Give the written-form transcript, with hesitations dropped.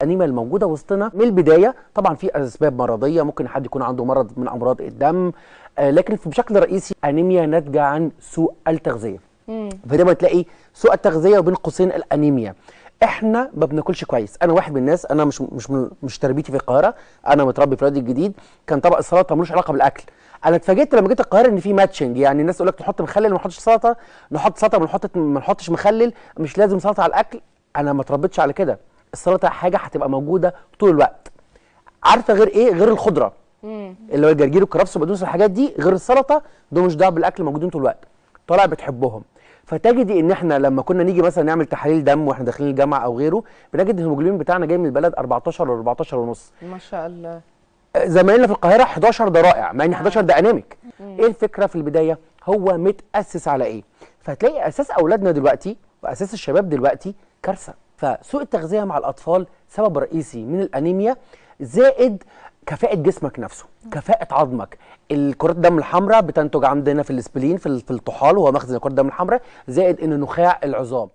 الانيميا الموجودة وسطنا من البداية طبعا في اسباب مرضيه، ممكن حد يكون عنده مرض من امراض الدم، لكن بشكل رئيسي انيميا ناتجة عن سوء التغذية. فدايما تلاقي سوء التغذية وبين قوسين الانيميا. احنا ما بناكلش كويس. انا واحد من الناس، انا مش تربيتي في القاهره، انا متربي في الوادي الجديد، كان طبق السلطة ملوش علاقة بالاكل. انا اتفاجئت لما جيت القاهرة ان في matching، يعني الناس تقول لك نحط مخلل ما نحطش سلطه، نحط سلطة ما نحطش مخلل، مش لازم سلطة على الاكل. انا ما اتربيتش على كده. السلطة حاجة هتبقى موجودة طول الوقت. عارفه غير ايه؟ غير الخضرة اللي هو الجرجير والكرفس والبقدونس والحاجات دي، غير السلطة دول مش دعوه بالاكل، موجودين طول الوقت، طالع بتحبهم. فتجدي ان احنا لما كنا نيجي مثلا نعمل تحاليل دم واحنا داخلين الجامعة او غيره، بنجد الهيموجلوبين بتاعنا جاي من البلد 14 و 14 ونص. ما شاء الله. زمايلنا في القاهرة 11 ده رائع، مع ان 11 ده anemic. ايه الفكرة في البداية؟ هو متاسس على ايه؟ فهتلاقي اساس اولادنا دلوقتي واساس الشباب دلوقتي كارثة. فسوء التغذية مع الاطفال سبب رئيسي من الانيميا، زائد كفاءة جسمك نفسه، كفاءة عظمك. الكرات الدم الحمراء بتنتج عندنا في ال spleen، في الطحال، وهو مخزن كرات الدم الحمراء، زائد ان نخاع العظام.